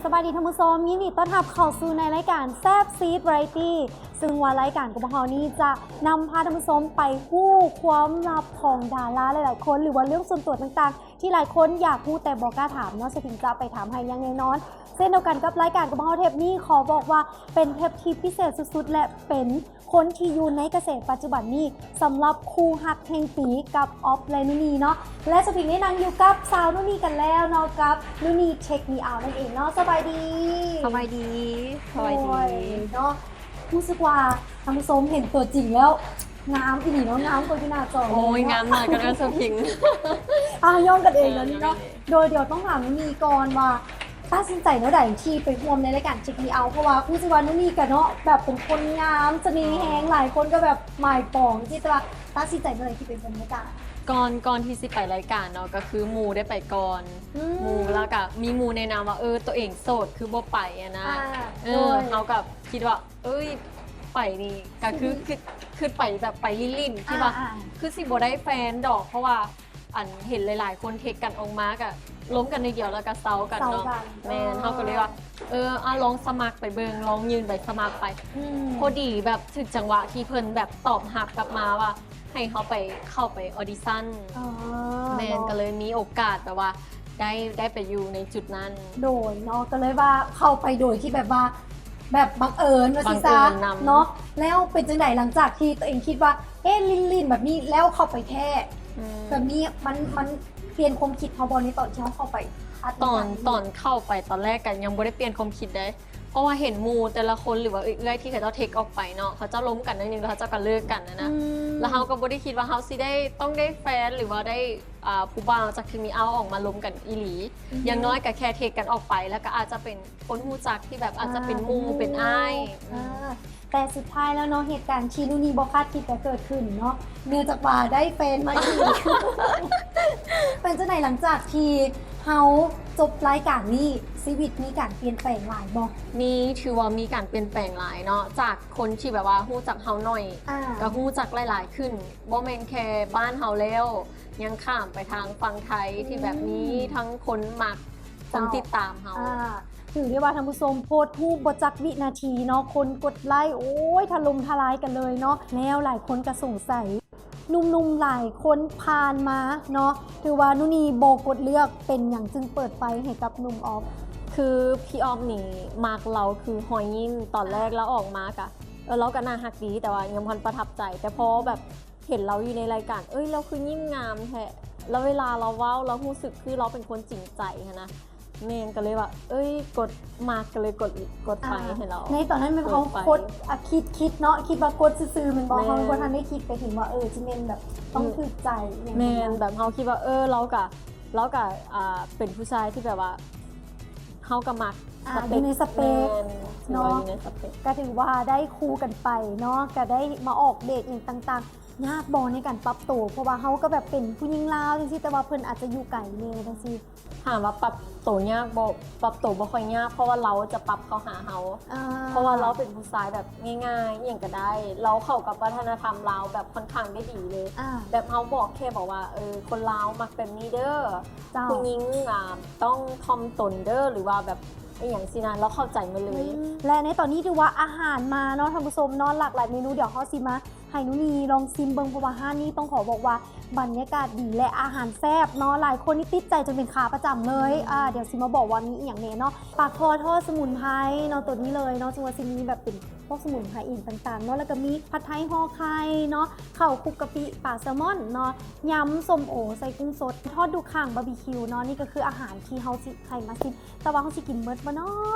ສະບາຍດີທ່ານຜູ້ຊົມ, ຍິນດີຕ້ອນຮັບເຂົ້າສູ່ໃນລາຍການແຊບຊີດວາໄຣຕີ, ຊຶ່ງວ່າລາຍການຂອງພວກເຮົານີ້ຈະນຳພາທ່ານຜູ້ຊົມໄປຮູ້ຄວາມລັບຂອງດາລາຫຼາຍໆຄົນ ຫຼືວ່າເລື່ອງສ່ວນຕົວຕ່າງໆ ທີ່ຫຼາຍຄົນຢາກຮູ້ແຕ່ບໍ່ກ້າຖາມເນາະ, ສະພິງຈະໄປຖາມໃຫ້ຢ່າງແນ່ນອນ. ເຊັ່ນດຽວກັນກັບລາຍການຂອງພວກເຮົາ ເທບນີ້ຂໍບອກວ່າເປັນເທບທີ່ພິເສດສຸດໆ ແລະ ເປັນ ຄົນທີ່ຢູ່ໃນກະແສປັດຈຸບັນນີ້ ສຳລັບຄູ່ຮັກແຫ່ງປີກັບອອບ ແລະ ນູນີເນາະ ແລະ ສະພິງໄດ້ນັ່ງຢູ່ກັບສາວນູນີກັນແລ້ວເນາະ ກັບນູນີ Take Me Out ນັ້ນເອງເນາະ. ສະບາຍດີ. ສະບາຍດີ. ສະບາຍດີເນາະ. ຮູ້ສຶກວ່າທ່ານຜູ້ຊົມເຫັນຕົວຈິງແລ້ວ ງາມອີ່ຫຼີເນາະ, ງາມກວ່າຢູ່ໜ້າຈໍເລີຍເນາະ. ໂອ້ຍ ງາມຫຼາຍກວ່າເດີ ສະພິງ. ອ່າ ຍ້ອງກັນເອງເນາະ ນີ້ເນາະ. ໂດຍດຽວຕ້ອງຖາມນູນີກ່ອນວ່າ ຕັດສິນໃຈແນວໃດທີ່ໄປຮ່ວມໃນລາຍການ Take Me Out ເພາະວ່າຮູ້ສຶກວ່ານູນີກະເນາະ ແບບເປັນຄົນງາມ ສະເໜ່ແຮງ ຫຼາຍຄົນກະແບບໝາຍປອງ ທີ່ແຕ່ວ່າຕັດສິນໃຈແນວໃດທີ່ໄປຮ່ວມລາຍການ? ກ່ອນ ກ່ອນທີ່ຊິໄປລາຍການເນາະ ກະຄືໝູ່ໄດ້ໄປກ່ອນ. ໝູ່ ແລ້ວກະມີໝູ່ແນະນຳວ່າ ເອີ ໂຕເອງໂສດ ຄືບໍ່ໄປຫັ້ນນະ. ເອີ ເຮົາກະຄິດວ່າ ເອີຍ ໄປນີ້ກະຄື ຄຶດ ຄຶດໄປແບບໄປຫຼິ້ນໆ ຄິດວ່າຄືຊິບໍ່ໄດ້ແຟນດອກ ເພາະວ່າ ອັນເຫັນຫຼາຍໆຄົນເທັກກັນອອກມາກະລົມກັນໜ້ອຍດຽວແລ້ວກະເຊົາກັນເນາະ. ແມ່ນ ເຮົາກະເລີຍວ່າ ເອີ ອາ ລອງສະໝັກໄປເບິ່ງ ລອງຍື່ນໃບສະໝັກໄປ. ພໍດີແບບຖືກຈັງຫວະທີ່ເພິ່ນແບບຕອບຮັບກັບມາວ່າໃຫ້ເຮົາໄປ ເຂົ້າໄປອອດິຊັນ. ແມ່ນ ກະເລີຍມີໂອກາດແບບວ່າໄດ້ ໄດ້ໄປຢູ່ໃນຈຸດນັ້ນ. ໂດຍເນາະ ກະເລີຍວ່າເຂົ້າໄປໂດຍທີ່ແບບວ່າ ແບບບັງເອີນວ່າຊີ້ຊະເນາະ. ແລ້ວເປັນຈັ່ງໃດຫຼັງຈາກທີ່ໂຕເອງຄິດວ່າ ເອະ ຫຼິ້ນໆແບບນີ້ ແລ້ວເຂົ້າໄປແທ້ແບບນີ້ ມັນ ມັນປ່ຽນຄວາມຄິດເຮົາບໍ່ ໃນຕອນທີ່ເຮົາເຂົ້າໄປ? ຕອນ ຕອນເຂົ້າໄປຕອນແລກກະຍັງບໍ່ໄດ້ປ່ຽນຄວາມຄິດເດ້ ເພາະວ່າເຫັນໝູ່ແຕ່ລະຄົນ ຫຼືວ່າເອື້ອຍໆທີ່ເຂົາເຈົ້າເທັກອອກໄປເນາະ ເຂົາເຈົ້າລົມກັນໜ້ອຍໜຶ່ງ ແລ້ວເຂົາເຈົ້າກະເລີກກັນຫັ້ນນະ. ແລ້ວເຮົາກະບໍ່ໄດ້ຄິດວ່າເຮົາຊິໄດ້ ຕ້ອງໄດ້ແຟນ ຫຼືວ່າໄດ້ ອ່າ ຜູ້ບ່າວຈາກ Take Me Out ອອກມາລົມກັນອີ່ຫຼີ. ຢ່າງໜ້ອຍກະແຄ່ເທັກກັນອອກໄປ ແລ້ວກະອາດຈະເປັນຄົນຮູ້ຈັກທີ່ແບບອາດຈະເປັນໝູ່ເປັນອ້າຍ. ແຕ່ສຸດທ້າຍແລ້ວເນາະ ເຫດການທີ່ນູນີບໍ່ຄາດຄິດກະເກີດຂຶ້ນເນາະ ເນື່ອງຈາກວ່າໄດ້ແຟນມາອີກ. ເປັນຈັ່ງໃດຫຼັງຈາກທີ່ເຮົາຈົບລາຍການນີ້ ຊີວິດມີການປ່ຽນແປງຫຼາຍບໍ່? ມີ ຖືວ່າມີການປ່ຽນແປງຫຼາຍເນາະ ຈາກຄົນທີ່ແບບວ່າຮູ້ຈັກເຮົາໜ້ອຍ ກະຮູ້ຈັກຫຼາຍໆຂຶ້ນ ບໍ່ແມ່ນແຄ່ບ້ານເຮົາແລ້ວ ຍັງຂ້າມໄປທາງຝັ່ງໄທ ທີ່ແບບມີທັງຄົນມັກ ຄົນຕິດຕາມເຮົາ. ຖືໄດ້ວ່າທ່ານຜູ້ຊົມໂພສຮູບບໍ່ຈັກວິນາທີເນາະ ຄົນກົດໄລ ໂອ້ຍ ຖະຫຼົ່ມທະລາຍກັນເລີຍເນາະ. ແລ້ວຫຼາຍຄົນກະສົງໄສ ໜຸ່ມໆຫຼາຍຄົນຜ່ານມາເນາະ ຖືວ່ານູນີບໍ່ກົດເລືອກ ເປັນຫຍັງຈຶ່ງເປີດໄຟໃຫ້ກັບໜຸ່ມອອບ? ຄືພີ່ອອບນີ້ມັກລາວຄືຮອຍຍິ້ມ ຕອນແລກລາວອອກມາກະ ເອີ ລາວກະໜ້າຮັກດີ ແຕ່ວ່າຍັງບໍ່ທັນປະທັບໃຈ ແຕ່ພໍແບບ ເຫັນລາວຢູ່ໃນລາຍການ ເອີຍ ລາວຄືຍິ້ມງາມແທ້ ແລ້ວເວລາລາວເວົ້າ ລາວຮູ້ສຶກຄືລາວເປັນຄົນຈິງໃຈຫັ້ນນະ. ແມ່ນ ກະເລີຍວ່າ ເອີຍ ກົດມັກ ກະເລີຍກົດ ກົດໄຟໃຫ້ລາວ. ໃນຕອນນັ້ນແມ່ນເຮົາກົດ ອາ ຄິດ ຄິດເນາະ ຄິດວ່າກົດຊື່ໆແມ່ນບໍ່? ເຮົາບໍ່ທັນໄດ້ຄິດໄປເຖິງວ່າ ເອີ ຊິແມ່ນແບບຕ້ອງຖືກໃຈ. ແມ່ນ ແບບເຮົາຄິດວ່າ ເອີ ລາວກະ ລາວກະ ອ່າ ເປັນຜູ້ຊາຍທີ່ແບບວ່າ ເຮົາກະມັກ ຢູ່ໃນສະເປັກເນາະ ກະຖືວ່າໄດ້ຄູ່ກັນໄປເນາະ ກະໄດ້ມາອອກເດດຫຍັງຕ່າງໆ. ຍາກບໍ່ໃນການປັບໂຕ ເພາະວ່າເຮົາກະແບບເປັນຜູ້ຍິງລາວຈັ່ງຊີ້ ແຕ່ວ່າເພິ່ນອາດຈະຢູ່ໄກແດ່ຈັ່ງຊີ້? ຖາມວ່າປັບໂຕຍາກບໍ່? ປັບໂຕບໍ່ຄ່ອຍຍາກ ເພາະວ່າລາວຈະປັບເຂົ້າຫາເຮົາ ເພາະວ່າລາວເປັນຜູ້ຊາຍແບບງ່າຍໆ ອີ່ຫຍັງກະໄດ້ ລາວເຂົ້າກັບວັດທະນະທຳລາວແບບຄ່ອນຂ້າງໄດ້ດີເລີຍ. ແບບເຮົາບອກແຄ່ບອກວ່າ ເອີ ຄົນລາວມັກແບບນີ້ເດີ ຜູ້ຍິງ ອ່າ ຕ້ອງຖ່ອມຕົນເດີ ຫຼືວ່າແບບ ອີ່ຫຍັງຊີ້ນະ ລາວເຂົ້າໃຈໝົດເລີຍ. ແລະໃນຕອນນີ້ຖືວ່າອາຫານມາເນາະທ່ານຜູ້ຊົມເນາະ ຫຼາກຫຼາຍເມນູ ດຽວເຮົາຊິມາໃຫ້ນູນີລອງຊິມເບິ່ງ ເພາະວ່າຮ້ານນີ້ຕ້ອງຂໍບອກວ່າບັນຍາກາດດີ ແລະອາຫານແຊບເນາະ ຫຼາຍຄົນນີ້ຕິດໃຈຈົນເປັນຂາປະຈຳເລີຍ. ອ່າ ດຽວຊິມາບອກວ່າມີອີ່ຫຍັງແດ່ເນາະ ປາຄໍ່ທອດສະໝຸນໄພເນາະ ໂຕນີ້ເລີຍເນາະ ເຊິ່ງວ່າຊິມີແບບເປັນພວກສະໝຸນໄພອີ່ຫຍັງຕ່າງໆເນາະ ແລ້ວກະມີຜັດໄທຫໍ່ໄຂ່ເນາະ ເຂົ້າຄຸກກະປິ ປາແຊລມອນເນາະ ຍຳສົ້ມໂອໃສ່ກຸ້ງສົດ ທອດດູ່ຂ່າງບາບີຄິວເນາະ. ນີ້ກະຄືອາຫານທີ່ເຮົາຊິໃຫ້ມາຊິມ ແຕ່ວ່າເຮົາຊິກິນໝົດບໍ່ເນາະ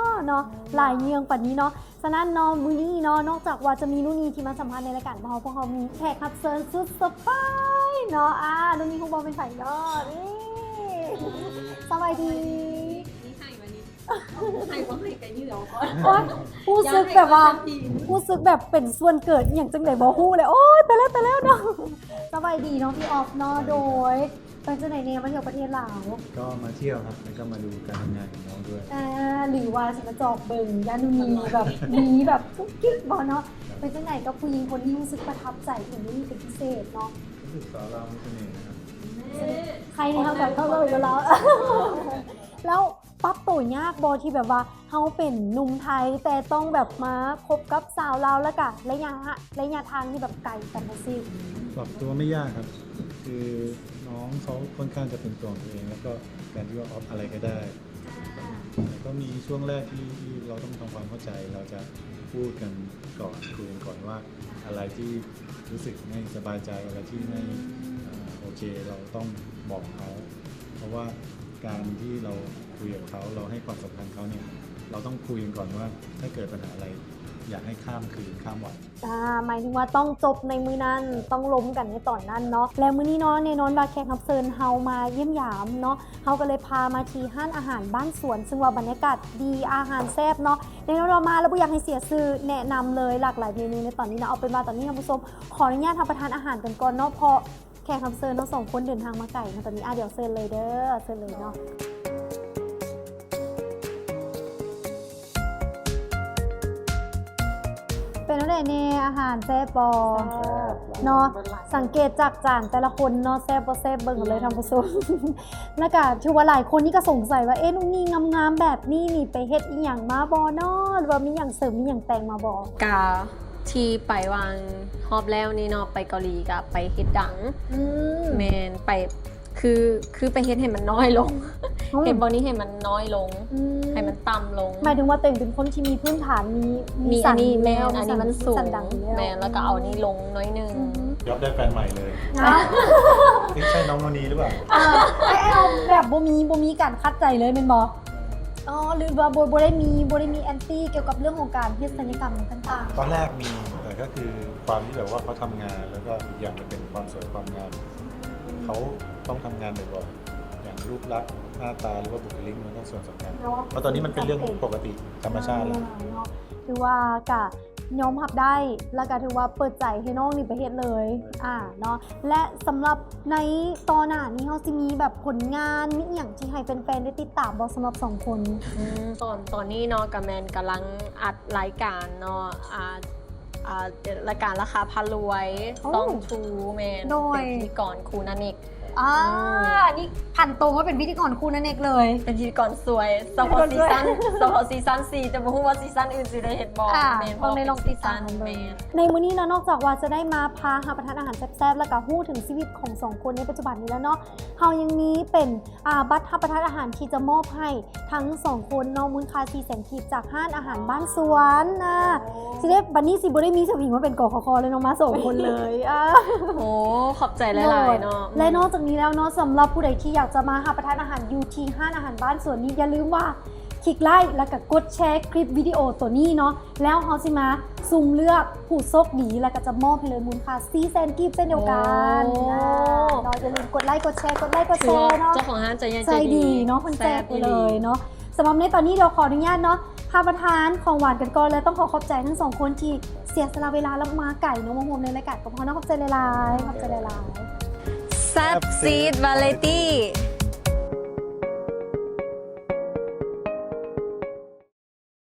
ເນາະ ຫຼາຍເຍື່ອງປານນີ້ເນາະ. ສະນັ້ນເນາະ ມື້ນີ້ເນາະ ນອກຈາກວ່າຈະມີນູນີທີ່ມາສຳພາດໃນລາຍການຂອງເຮົາ ພວກເຮົາມີແຂກຮັບເຊີນສຸດເຊີໄພຣສ໌ເນາະ. ອ່າ ນູນີຮູ້ບໍ່ເປັນໃຜເນາະ? ນີ້ ສະບາຍດີ. ໂອ້ຍ ຮູ້ສຶກແບບວ່າ ຮູ້ສຶກແບບເປັນສ່ວນເກີດອີ່ຫຍັງຈັ່ງໃດບໍ່ຮູ້ເລີຍ. ໂອ້ຍ ຕາຍແລ້ວ ຕາຍແລ້ວເນາະ. ສະບາຍດີເນາະ ພີ່ອອບເນາະ. ໂດຍ ເປັນຈັ່ງໃດແດ່ ມາທ່ຽວປະເທດລາວ? ກໍມາທ່ຽວຄັບ ແລ້ວກໍມາດູການທຳງານຂອງນ້ອງດ້ວຍ. ອ່າ ຫຼືວ່າຊິມາຈອບເບິ່ງ ຢ້ານໜູນີແບບມີແບບກຸກກິກບໍ່ເນາະ? ເປັນຈັ່ງໃດກັບຜູ້ຍິງຄົນທີ່ຮູ້ສຶກປະທັບໃຈອີ່ຫຍັງເປັນພິເສດເນາະ? ຮູ້ສຶກສາວລາວມີສະເໜ່ນະຄັບ. ໃຄໃຫ້ເຮົາແບບເຂົ້າເວົ້າກັບລາວ ແລ້ວ ປັບໂຕຍາກບໍ່ ທີ່ແບບວ່າເຮົາເປັນໜຸ່ມໄທ ແຕ່ຕ້ອງແບບມາຄົບກັບສາວລາວ ແລ້ວກະໄລຍະ ໄລຍະທາງທີ່ແບບໄກກັນຈັ່ງຊີ້? ປັບຕົວໄມ່ຍາກຄັບ ຄືນ້ອງເຂົາຄ່ອນຂ້າງຈະເປັນຕົວຂອງຕົວເອງ ແລ້ວກໍການທີ່ວ່າອອບອະໄລກໍໄດ້ ແລ້ວກໍມີຊ່ວງແລກທີ່ ທີ່ເຮົາຕ້ອງທຳຄວາມເຂົ້າໃຈ ເຮົາຈະ ພູດກັນກ່ອນ ຄຸຍກັນກ່ອນວ່າ ອະໄລທີ່ຮູ້ສຶກໄມ່ສະບາຍໃຈ ອະໄລທີ່ໄມ່ ເອີ່ ໂອເຄ ເຮົາຕ້ອງບອກເຂົາ ເພາະວ່າການທີ່ເຮົາຄຸຍກັບເຂົາ ເຮົາໃຫ້ຄວາມສຳຄັນເຂົານີ້ ເຮົາຕ້ອງຄຸຍກັນກ່ອນວ່າ ຖ້າເກີດບັນຫາອະໄລ ຢາກໃຫ້ຂ້າມຄືນ ຂ້າມວັນ. ອ່າ ໝາຍເຖິງວ່າຕ້ອງຈົບໃນມື້ນັ້ນ ຕ້ອງລົມກັນໃນຕອນນັ້ນເນາະ. ແລະ ມື້ນີ້ເນາະ ແນ່ນອນວ່າແຂກຮັບເຊີນເຮົາມາຢ້ຽມຢາມເນາະ ເຮົາກໍເລີຍພາມາທີ່ຮ້ານອາຫານບ້ານສວນ ຊຶ່ງວ່າບັນຍາກາດດີ ອາຫານແຊບເນາະ. ແນ່ນອນວ່າມາແລ້ວບໍ່ຢາກໃຫ້ເສຍຊື່ ແນະນຳເລີຍ ຫຼາກຫຼາຍເມນູໃນຕອນນີ້ເນາະ. ເອົາເປັນວ່າຕອນນີ້ທ່ານຜູ້ຊົມ ຂໍອະນຸຍາດຮັບປະທານອາຫານກັນກ່ອນເນາະ ເພາະແຂກຮັບເຊີນທັງສອງຄົນເດີນທາງມາໄກເນາະ. ຕອນນີ້ ອາ ດຽວເຊີນເລີຍເດີ ເຊີນເລີຍເນາະ. ເປັນແນວໃດແດ່ ອາຫານແຊບບໍ່? ແຊບ ເນາະ ສັງເກດຈາກຈານແຕ່ລະຄົນເນາະ ແຊບບໍ່ແຊບເບິ່ງເອົາເລີຍທ່ານຜູ້ຊົມ. ແລ້ວກະຖືວ່າຫຼາຍຄົນນີ້ກໍສົງໄສວ່າ ເອະ ນຸ່ງຍິງງາມໆແບບນີ້ນີ້ໄປເຮັດອີ່ຫຍັງມາບໍ່ເນາະ ຫຼືວ່າມີຫຍັງເສີມ ມີຫຍັງແຕ່ງມາບໍ່? ກະທີ່ໄປຫວ່າງຮອບແລ້ວນີ້ເນາະ ໄປເກົາຫຼີກະໄປເຮັດດັງ. ອືມ ແມ່ນ ໄປ ຄື ຄືໄປເຮັດໃຫ້ມັນນ້ອຍລົງ ອືມ ເຮັດບ່ອນນີ້ໃຫ້ມັນນ້ອຍລົງ ອືມ ໃຫ້ມັນຕ່ຳລົງ. ໝາຍເຖິງວ່າຕົວເອງເປັນຄົນທີ່ມີພື້ນຖານ ມີ ມີ ມີອັນນີ້ ສັນຢູ່ແລ້ວ ແມ່ນ ມີສັນ ອັນນີ້ມັນສູງ ມີສັນດັງຢູ່ແລ້ວ ແມ່ນ ແລ້ວກໍເອົານີ້ລົງໜ້ອຍໜຶ່ງ. ອືມ ຢາກໄດ້ແຟນໃໝ່ເລີຍ ເອີ ເອີ ໃຊ່ນ້ອງໂນນີຫຼືເປົ່າ? ເອີ ແບບບໍ່ມີ ບໍ່ມີການຂັດໃຈເລີຍແມ່ນບໍ່? ອໍ ຫຼືວ່າບໍ່ ບໍ່ໄດ້ມີ ບໍ່ໄດ້ມີແອນຕີກ່ຽວກັບເລື່ອງຂອງການເຮັດສັນຍະກຳຕ່າງໆ? ຕອນແລກມີ ແຕ່ກໍຄືຄວາມທີ່ແບບວ່າເຂົາທຳງານ ແລ້ວກໍອີກຢ່າງມັນເປັນຄວາມສວຍຄວາມງາມ ເຂົາຕ້ອງທຳງານບ່ອຍໆ ຢ່າງຮູບລັກ ໜ້າຕາ ຫຼືວ່າບຸກຄະລິກ ມັນກໍສ່ວນສຳຄັນ ເພາະຕອນນີ້ມັນເປັນເລື່ອງປົກກະຕິ ທຳມະຊາດແລ້ວ ເນາະ. ຖືວ່າກະຍອມຮັບໄດ້ ແລ້ວກະຖືວ່າເປີດໃຈໃຫ້ນ້ອງນີ້ໄປເຮັດເລີຍ ອ່າ ເນາະ. ແລະ ສຳລັບໃນຕໍ່ໜ້ານີ້ ເຮົາຊິມີແບບຜົນງານ ມີອີ່ຫຍັງທີ່ໃຫ້ແຟນໆໄດ້ຕິດຕາມບໍ່ ສຳລັບສອງຄົນ? ອືມ ຕອນ ຕອນນີ້ເນາະ ກະແມ່ນກຳລັງອັດລາຍການເນາະ ອ່າ ອ່າ ລາຍການລາຄາພາລວຍ ໂອ້ ຊ່ອງທູ ແມ່ນ ໂດຍ ເປັນພິທີກອນຄູ່ນາເນັກ. ອ່າ ອືມ ອັນນີ້ຜັນໂຕມາເປັນພິທີກອນຄູ່ນາເນັກເລີຍ ເປັນພິທີກອນສວຍ ສະເພາະຊີຊັນ ສະເພາະຊີຊັນສີ່ ແຕ່ບໍ່ຮູ້ວ່າຊີຊັນອື່ນຊິໄດ້ເຮັດບໍ່. ອ່າ ແມ່ນ ເບິ່ງໃນນ້ອງຕິດຕາມເບິ່ງ ແມ່ນ. ໃນມື້ນີ້ເນາະ ນອກຈາກວ່າຈະໄດ້ມາພາຮັບປະທານອາຫານແຊບໆ ແລ້ວກະຮູ້ເຖິງຊີວິດຂອງສອງຄົນໃນປັດຈຸບັນນີ້ແລ້ວເນາະ ເຮົາຍັງມີເປັນ ອ່າ ບັດຮັບປະທານອາຫານທີ່ຈະມອບໃຫ້ທັງສອງຄົນເນາະ ມູນຄ່າສີ່ແສນກີບ ຈາກຮ້ານອາຫານບ້ານສວນ ອ່າ ຊິໄດ້ ບັດນີ້ຊິບໍ່ໄດ້ມີສະວິງມາເປັນ ກຂຄ ເລີຍເນາະ ມາສອງຄົນເລີຍ ອ່າ ໂອ້ ຂອບໃຈຫຼາຍໆເນາະ. ໂດຍ ແລະ ນອກຈາກນີ້ແລ້ວເນາະ ສຳລັບຜູ້ໃດທີ່ຢາກຈະມາຮັບປະທານອາຫານຢູ່ທີ່ຮ້ານອາຫານບ້ານສວນນີ້ ຢ່າລືມວ່າຄລິກໄລ ແລ້ວກະກົດແຊຄລິບວິດີໂອໂຕນີ້ເນາະ ແລ້ວເຮົາຊິມາ ຊຸ່ມເລືອກຜູ້ໂຊກດີ ແລ້ວກໍຈະມອບໃຫ້ເລີຍມູນຄ່າສີ່ແສນກີບເຊັ່ນດຽວກັນ. ໂອ້ ເນາະ ຢ່າລືມກົດໄລກົດແຊ ກົດໄລກົດແຊເນາະ. ເຈົ້າຂອງຮ້ານໃຈໃຫຍ່ໃຈດີ ໃຈດີເນາະ ເພິ່ນແຈກໄປເລີຍເນາະ. ແຊກອີ່ຫຼີ. ສຳລັບໃນຕອນນີ້ ດຽວຂໍອະນຸຍາດເນາະ ຮັບປະທານຂອງຫວານກັນກ່ອນ ແລະ ຕ້ອງຂໍຂອບໃຈທັງສອງຄົນທີ່ເສຍສະຫຼະເວລາ ແລະ ມາໄກເນາະ ມາຮ່ວມໃນລາຍການກັບເຮົາເນາະ. ຂອບໃຈຫຼາຍໆ ຂອບໃຈຫຼາຍໆ. ແຊບຊີດວາໄຣຕີ.